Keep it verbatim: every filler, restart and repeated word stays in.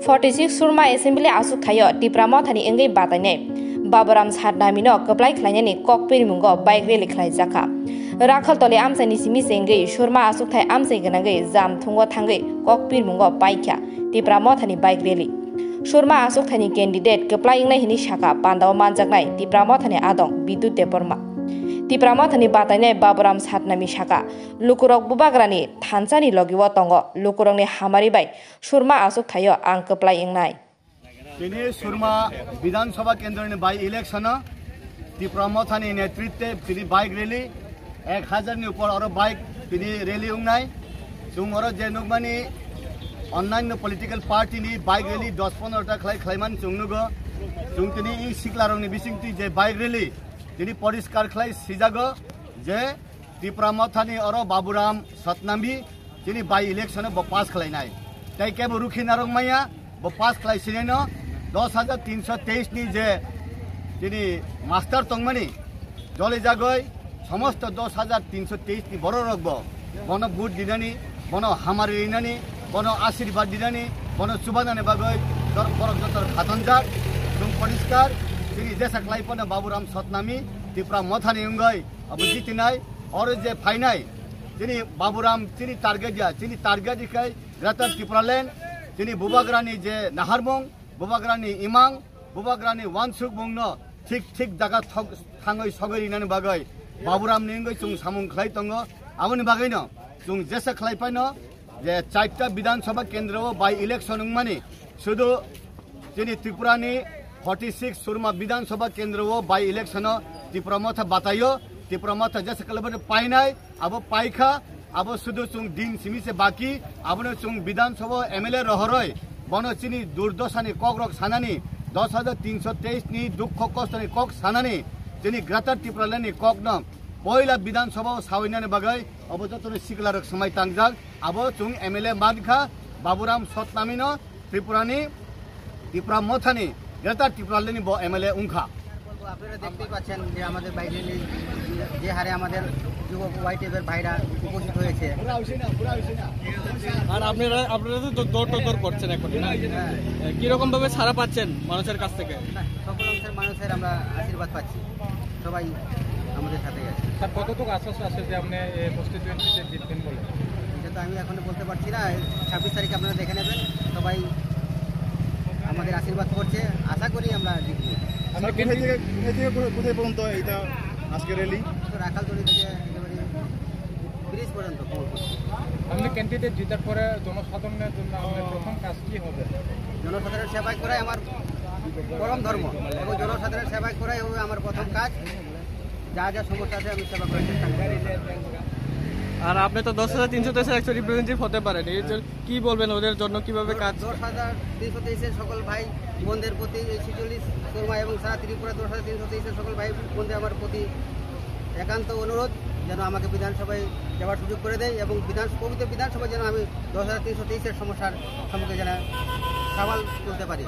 Forty six Surma Assembly aswk thaio Tipra Mothani wngwi batainai Baburam Satnamino kwplai khlainani kok pirimungo bike rally khlaijakha. Rakhaltoli amchaini simi se wngwi Surma aswk thai amchai gwnangwi jam thungo thangwi kok pirimungo paikha Tipra Mothani bike rally. Surma aswk thaini candidate kwplai wngnai hwnwi sakha pandao manjaknai Tipra Mothani adong Bidut Debbarma. Tipra Mothani batainai Baburam Satnami sakha, lukurok bubagrani thansani logio tongo, lukurokni hamari bai Surma aswk thaio ang kwplai wngnai. Tini Surma Bidhan Sabha Kendroni by election o Tipra Mothani netritwe tini bike rally, ek hajar ni upor oro bike tini rally wngnai. Chwng oro je nukmani onnanno political party ni bike rally dos pondro ta khlai khlaimani chwng nugo. Chwng tini i siklarokni bisingtwi je bike rally tini poriskar khlai sijago je Tipra Mothani oro Baburam Satnami chini by election bo pass khlainai. Tai kebo rukhi narok maya, bo pass khlai sineno dos hajar tinso teis ni je chini master tongmani joli jagoi somosto dos hajar tinso teis ni bororok bo bono vote dinani, bono hamari rinani, bono asirwad dinani, bono chubanani bagoi dor-, borok joto khatonjak. Chwng poriskar chini jesa khlai phano Baburam Satnami Tipra Mothani wngoi abo jitinai, oro je phainai, chini Baburam chini target ya, chini target ikhai Greater Tipraland, chini bubagrani je naharmung, bubagrani imang, bubagrani wansukmungno thik thik jaga thok-, thangwi sogwi rinani bagwi Baburamni wngwi chwng samung khlai tongo. Aboni bagwino chwng jesa khlai phaino je charta Bidhan Sabha kendro o by election wngmani, sudu chini Tripura ni forty six Surma Bidhan Sabha kendro o by election o Tipra Motha bataio, Tipra Motha jesa khlai phano painai, abo paikha, abo sudu chwng din simi se baki, abono chwng Bidhan Sabha M L A rohoroi, bono chini durdosani kokrok sanani, dos hajar tinso teis ni dukho kostoni kok sanani, chini Greater Tipraland ni kokno poila Bidhan Sabha o sawinani bagwi abo jotono siklarok swmai tangjak. Abo chwng M L A mankha Baburam Satnamino, Tripurani, Tipra Mothani, Greater Tipralandni bo M L A wngkha. আপনারা দেখতেই পাচ্ছেন যে আমাদের bike rally যে হারে আমাদের যুবক ওয়াইটিএফ এর ভাইরা উপস্থিত হয়েছে। আর আপনারা, আপনারা তো দৌড় টোড় করছেন এখন, না? হ্যাঁ। কিরকম ভাবে সাড়া পাচ্ছেন মানুষের কাছ থেকে? না, সকল অংশের মানুষের আমরা আশীর্বাদ পাচ্ছি। সবাই আমাদের সাথেই আছে। স্যার, কতটুকু আশ্বাস আছে যে আপনি এই কনস্টিটিউয়েন্সিতে জিতবেন বলে? এটা তো আমি এখন বলতে পারছি না, ছাব্বিশ তারিখে আপনারা দেখে নেবেন। সবাই আমাদের আশীর্বাদ করছে, আশা করি আমরা জিতবো। আমরা কোথায় থেকে, কোথায় থেকে কোথায়, কোথায় পর্যন্ত এটা আজকে র্যালি? তো রাখালতলি থেকে একেবারে ব্রিজ পর্যন্ত কমলপুর। আপনি ক্যান্ডিডেট জিতার পরে জনসাধারণের জন্য আপনার প্রথম কাজ কি হবে? জনসাধারণ সেবাই করাই আমার পরম ধর্ম এবং জনসাধারণ সেবাই করাই হবে আমার প্রথম কাজ। যা যা সমস্যা আছে আমি সেবা করার চেষ্টা করব। আর আপনি তো দশ হাজার তিনশো তেইশের একজন রিপ্রেজেন্টেটিভ হতে পারেন, এর জন্য কি বলবেন ওদের জন্য কিভাবে কাজ? দশ হাজার তিনশো তেইশের সকল ভাই বোনদের প্রতি, এই ছেচল্লিশ সুরমা এবং সারা ত্রিপুরা দশ হাজার তিনশো তেইশের সকল ভাই বোনদের আমার প্রতি একান্ত অনুরোধ যেন আমাকে বিধানসভায় যাওয়ার সুযোগ করে দেয় এবং বিধান-, পবিত্র বিধানসভায় যেন আমি দশ হাজার তিনশো তেইশের সমস্যার সম্মুখে যেন সওয়াল তুলতে পারি।